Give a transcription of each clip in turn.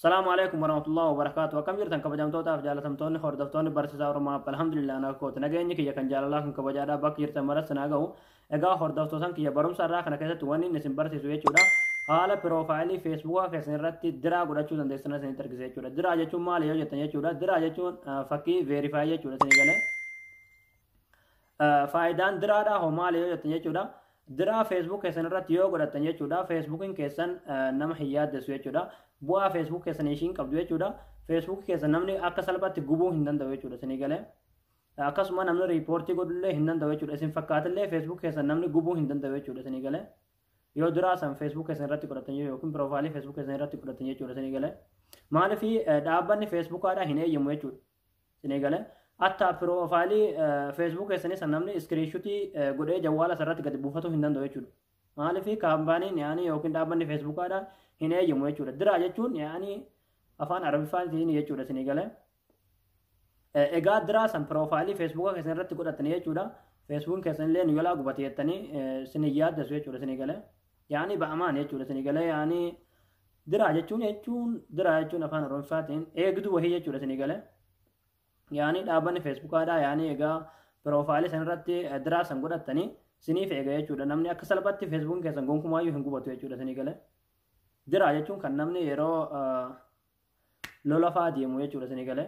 Salaamu alaikum warahmatullahi wabarakatuh. Akkam jirtan kabajamtootaaf jaalatamtoonni hordoftoonni barsiisaa Oromoo App? Alhamdulillah, nagaa kooti. Nageenyi kiyya kan jaalalaa kan kabajaadhaa bakka jirtan maratti naa gahu. Egaa hordoftootan kiyya, barumsa irraa kana keessatti wanni inni isin barsiisu jechuudha, haala piroofaayilii Feesbuukaa keessan irratti diraa godhachuu dandeessan isinitti argisiisa jechuudha. Diraa jechuun maali yoo jettan jechuudha, diraa jechuun fakkii verify jechuudha isinii galee. Faayidaan diraadhaa hoo maali yoo jettan jechuudha, diraa Facebook keessan irratti yoo godhattan jechuudha, Facebookiin keessan nama hin yaaddessu jechuudha. Bu'aa Facebook keessan ishiin qabdu jechuudha, Facebook keessan namni akka salphaatti gubuu hin danda'u jechuudha isinii galee. Akkasuma namni riipoortii godhullee hin danda'u jechuudha. Isin fakkaatillee Facebook keessan namni gubuu hin danda'u jechuudha isinii galee, yoo diraa san Facebook keessan irratti godhatan yookiin piroofaayilii Facebook keessan irratti godhatan jechuudha isinii galee. Maaliif? Dhaabbanni Facebookaadhaa hin eeyyamu jechuudha isinii galee. Hatta piroofaayilii Facebook keessanii san namni iskiriinshutii godhee jawwaala irratti gadi buufatuu hin danda'u jechuudha. Maaliif? Kaampaaniin yaani yookiin dhaabbanni Facebookaadhaa hin eeyyamu jechuudha. Diraa jechuun yaani afaan Arabiffaatiin jechuudha isinii galee. Egaa diraa san piroofaayilii Facebookaa keessan irratti godhatanii jechuudha, Facebookiin keessan illee nu jalaa gubate jettanii isin yaaddessu jechuudha isinii galee. Yaani ba'amaan jechuudha isinii galee. Yaani diraa jechuun afaan Oromoffaatiin eegduu wahii jechuudha isinii galee. Yaani dhaabbanni Facebookaadhaa yaani egaa piroofaayilii san irratti diraa san godhatanii siniif eega jechuudha. Namni akka salphatti Facebookiin keessan gonkumaayyuu hin gubatu jechuudha isinii galee. Diraa jechuun kan namni yeroo lola fa'aa deemu jechuudha isinii galee,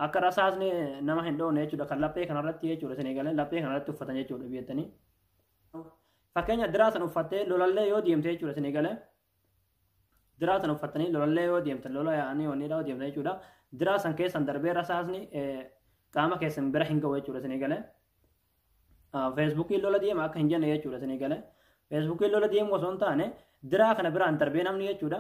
akka rasaasni nama hin dhoofne jechuudha, kan laphee kanarratti jechuudha isinii galee, laphee kanarratti uffatan jechuudha biyyatanii. Fakkeenya diraa san uffattee lolallee yoo deemte jechuudha isinii galee. Diraa san uffattanii lolallee yoo deemtan, lola yaa'anii wanniidha yoo deemtan jechuudha, diraa san keessan darbee rasaasni qaama keessan bira hin ga'u jechuudha isinii galee. Feesbuukiin lola deema akka hin jenne jechuudha isinii galee. Feesbuukiin lola deemu osoo hin taane, diraa kana biraan darbee namni jechuudha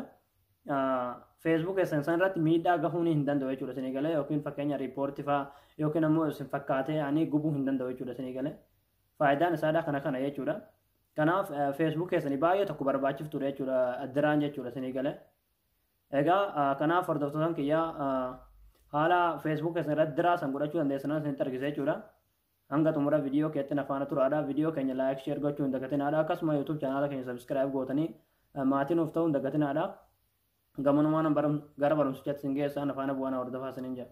Facebook keessan san irratti miidhaa gahuu hin danda'u jechuudha isinii galee, yookiin fakkeenya riippoortii fa'aa yookiin ammoo isin fakkaatee ani gubuu hin danda'u jechuudha isinii galee. Faayidaan isaadha kana kana jechuudha. Kanaaf Facebook keessanii baay'ee tokko barbaachiftuudha jechuudha diraan jechuudha isinii galee. Egaa kanaaf hordoftoota kiyyaa, haala Facebook keessan irratti diraa san godhachuu dandeessan isinitti argisa jechuudha. Hanga xumura viidiyoo keetti na faana turaadha. Viidiyoo keenya like, share gochuu hin dagatinaadha. Akkasuma YouTube chaanaala keenya subscribe gootanii maatii nuuf ta'uu hin dagatinaadha. Gamanumaan gara barumsichaatti isin geessaa, na faana bu'aa, hordofaa isiniin jedha.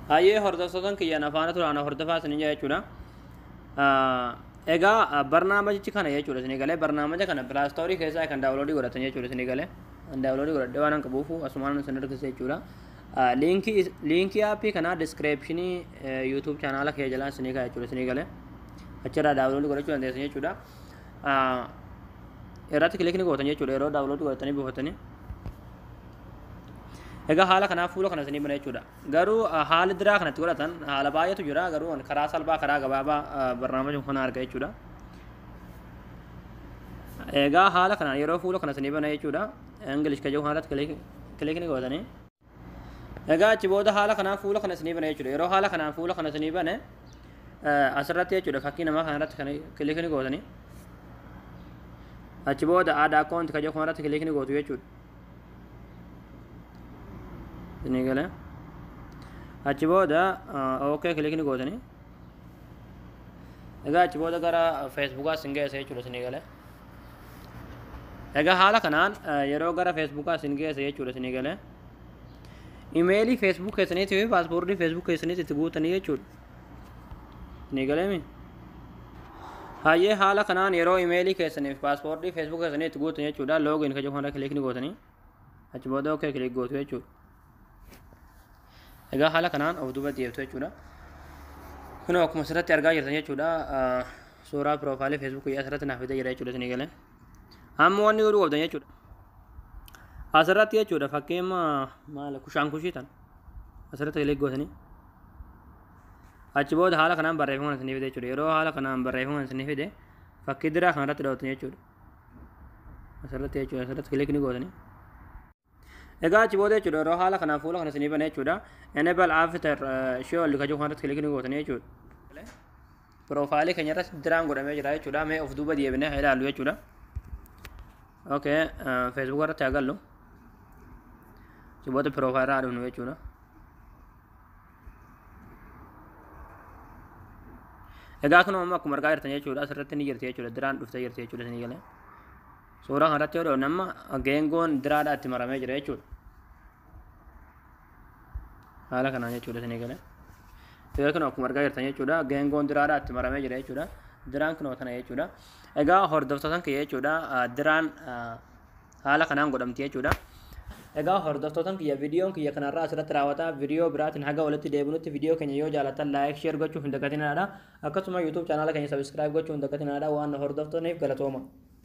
Hayyee hordoftoota kiyya, na faana turaan, hordofaa isiniin jedha jechuudha. Egaa barnaamajichi kana jechuudha isinii galee. Barnaamaja kana Play Store keessaa kan download godhatan jechuudha isinii galee. Download godhadhee waan hin qabuufu asumaan isin argisiisa jechuudha. Liinkii aappii kanaa description YouTube chaanaala kee jalaa isinii ka'a jechuudha isinii galee. Achirraa download godhachuu dandeessan jechuudha. Irratti click ni gootan jechuudha yeroo download godhatanii buufatanii. Egaa haala kanaaf fuula kana isinii bana jechuudha. Garuu haalli diraa kanatti godhatan haala baay'eetu jira, garuu karaa salphaa, karaa gabaabaa barnaamija kana arga jechuudha. Egaa haala kanaan yeroo fuula kana isinii bana jechuudha, English ka jedhu kanarratti click ni gootanii. Egaa achi booda haala kanaan fuula kana isinii bana jechuudha. Yeroo haala kanaan fuula kana isinii bane, asirratti jechuudha, fakkii namaa kanarratti click ni gootanii. Achi booda add account ka jedhu kanarratti click ni gootu jechuudha. Isinii galee. Achi booda okay click ni gootanii. Egaa achi booda gara Feesbuukaa isin geessa jechuudha isinii galee. Egaa haala kanaan yeroo gara Feesbuukaa isin geessa jechuudha isinii galee, Imeelii Facebook keessaniitii fi paaspoortii Facebook keessaniitti itti guutanii jechuudha. Isinii galeemi? Hayyee, haala kanaan yeroo imeelii keessanii fi paaspoortii Facebook keessanii itti guutan jechuudha, login ka jedhu kanarra click ni gootanii. Achi booda okay click gootu jechuudha. Egaa haala kanaan of duuba deebtu jechuudha. Kun akkuma asirratti argaa jirtan jechuudha, suuraa piroofaayilii Facebook asirratti naaf fidee jira jechuudha isinii galee. Amma wanni godhuu qabdan jechuudha, asirratti jechuudha, fakkeema maal kushaan kushii tan asirratti click gootanii. Achi booda haala kanaan barreeffama isinii fide jechuudha. Yeroo haala kanaan barreeffama isinii fide, fakkii diraa kanarratti dhawwatan jechuudha. Asirratti jechuudha, asirratti click ni gootanii. Egaa achi booda jechuudha, yeroo haala kanaan fuula kana isinii bane jechuudha, enable avatar shield ka jedhu kanarratti click ni gootanii jechuudha. Piroofaayilii keenya irratti diraan godhamee jira jechuudha. Mee of duuba deebinee haa ilaallu jechuudha. Okay, Facebook irratti haa gallu. Achi booda piroofaayilii haa dhufnu jechuudha. Egaa kunoo amma akkuma argaa jirtan jechuudha, asirratti ni jirti jechuudha, diraan dhuftee jirti jechuudha isinii galee. Suuraa kanarratti yoo dha'u amma geengoon diraadhaa itti maramee jira jechuudha. Haala kanaan jechuudha isinii galee. Egaa kunoo akkuma argaa jirtan jechuudha, geengoon diraadhaa itti maramee jira jechuudha. Diraan kunoo tana jechuudha. Egaa hordoftoota kiyya jechuudha, diraan haala kanaan godhamti jechuudha. Egaa hordoftoota kiyya, viidiyoon kiyya kanarraa asirratti raawwata. Viidiyoo biraatiin haga walitti deebinutti, viidiyoo keenya yoo jaallattan like, share gochuu hin dagatinaadha. Akkasuma YouTube chaanaala keenya subscribe gochuu hin dagatinaadha. Waan hordoftaniif galatooma.